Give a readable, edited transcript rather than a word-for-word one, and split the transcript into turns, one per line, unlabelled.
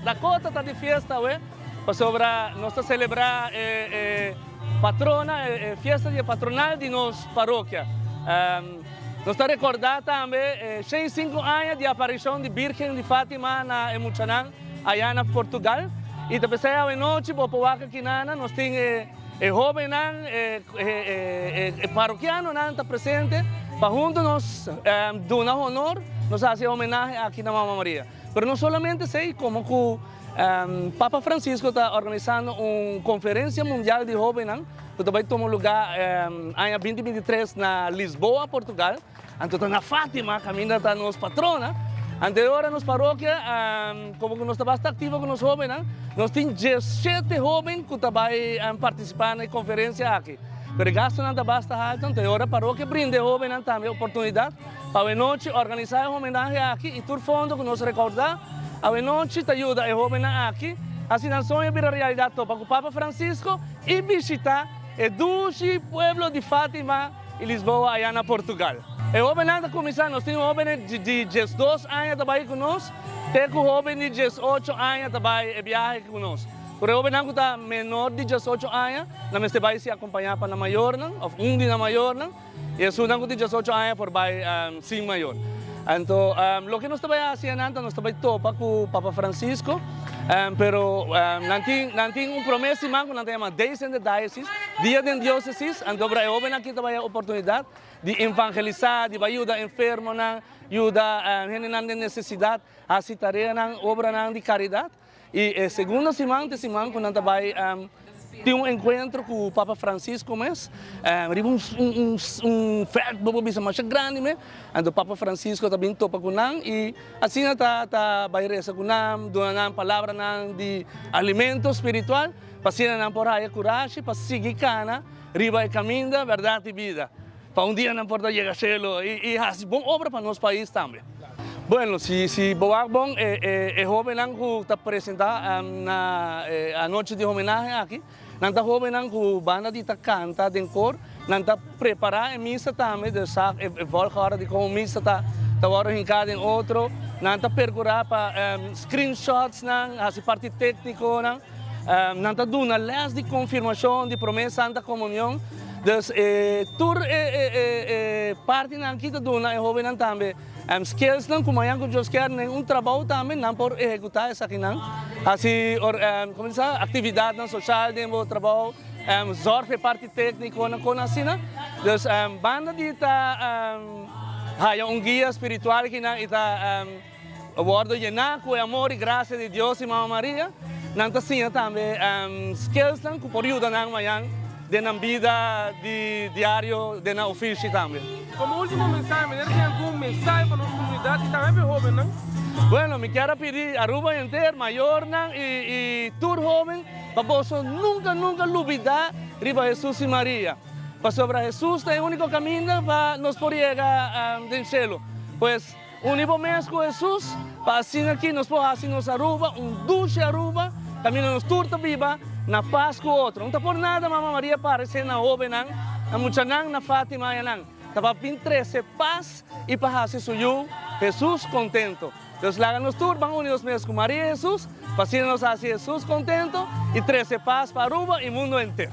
Dakota ta di fiesta awe pasobra nos ta celebra e e patrona, e fiesta di e patronal di nos parokia. Nos ta recorda tambe e 105 aña di aparicion di Birgen di Fatima na e muchanan aya na Portugal. Y ta pesey awe nochi bo por wak aki nana nos tin e e hobennan, e e e parokianonan ta presente pa hunto nos duna honor, nos haci e homenahe aki na Mama Maria. Pero no solamente esey, como cu Papa Francisco ta organisando un conferencia mundial di hobennan cu ta bay tuma lugar aña 2023 na Lisboa, Portugal. Anto ta na Fatima caminda ta nos patrona. Anto e ora nos parokia, como cu nos ta basta activo cu nos hobennan, nos tin 17 hoben cu ta bay participa na e conferencia aki. Pero e gastonan ta basta halto, anto e ora parokia brinda e hobennan tambe oportunidad pa awenochi organisa e homenahe aki y tur fondo cu nos recauda awenochi ta yuda e hobennan aki haci nan soño bira realidad topa cu Papa Francisco y bishita e dushi pueblo di Fatima y Lisboa aya na Portugal. E hobennan ta cuminsa, nos tin hobennan di 12 aña ta bay cu nos te cu hoben di 18 aña ta bay e biahe cu nos. Pero e hobennan cu ta menor di 18 aña nan mester bay si acompaña pa nan mayornan of un di nan mayornan. Y esunnan cu tin 18 aña por bay sin mayor. Anto loke nos ta bay haci anan ta nos ta bay topa cu Papa Francisco, pero nan tin nan tin un prome siman cu nan ta yama Days in the Diocese, Dia den Diocesis, anto e hobennan aki ta bay haya oportunidad di evangelisa, di bay yuda enfermonan, yuda hendenan den necesidad, haci tareanan, obranan di caridad. Y e segundo siman ta e siman cu nan ta bay tin un encuentro cu Papa Francisco mes, riba un un veld bo por bisa masha grandi mes, anto Papa Francisco ta bin topa cu nan y asina ta ta bay reza cu nan, duna nan palabranan di alimento spiritual pa asina nan por haya curashi pa sigui cana riba e caminda, berdad y bida. Pa un dia nan por ta yega shelo y haci bon obra pa nos pais tambe. Bueno, si si bo wak bon e e e hobennan cu ta presenta na e anochi di homenahe aki, nan ta hobennan cu banda di ta canta den koor, nan ta prepara e misa tambe, dus sa e e volgorde di con misa ta ta wordo hinca den otro, nan ta percura pa screenshotsnan, haci parti tecniconan. Nan ta duna les di konfirmashon di Promé Santa Komunion. Dus e tur e e partinan aki ta duna e hóbennan tambe skillsnan ku mañan ku Dios kier den un trabou tambe nan por ehekutá esakinan. Hasi or komo di sa aktividatnan soshal den bo trabou, zòrg pa e parti téknikonan kon asina. Dus banda di ta haya un guia spiritual kinan i ta. A wordo yená ku e amor i grasia di Dios i Mama Maria. Nan ta siña tambe skillsnan ku por yuda nan mañan den nan bida di diario den nan ofishi tambe.
Komo ultimo mensahe, meneer tin algun mensahe pa nos komunidat i tambe pa e hóbennan?
Bueno, mi kier a pidi Aruba henter, mayornan i tur hóben pa boso nunka nunka lubidá riba Hesus i Maria. Pasobra Hesus ta e úniko kaminda pa nos por yega den shelu. Pues. Uni bo mes ku Hesus pa asina aki nos por hasi nos Aruba un dushi Aruba kaminda nos tur ta biba na pas ku otro. No ta por nada Mama Maria parese na hobennan, na muchanan, na Fatima i anan. Ta pa bin trese pas i pa hasi su Yu Hesus kontento. Dios laga nos tur ban uni nos mes ku Maria i Hesus pa asina nos hasi Hesus kontento i trese pas pa Aruba i mundu henter.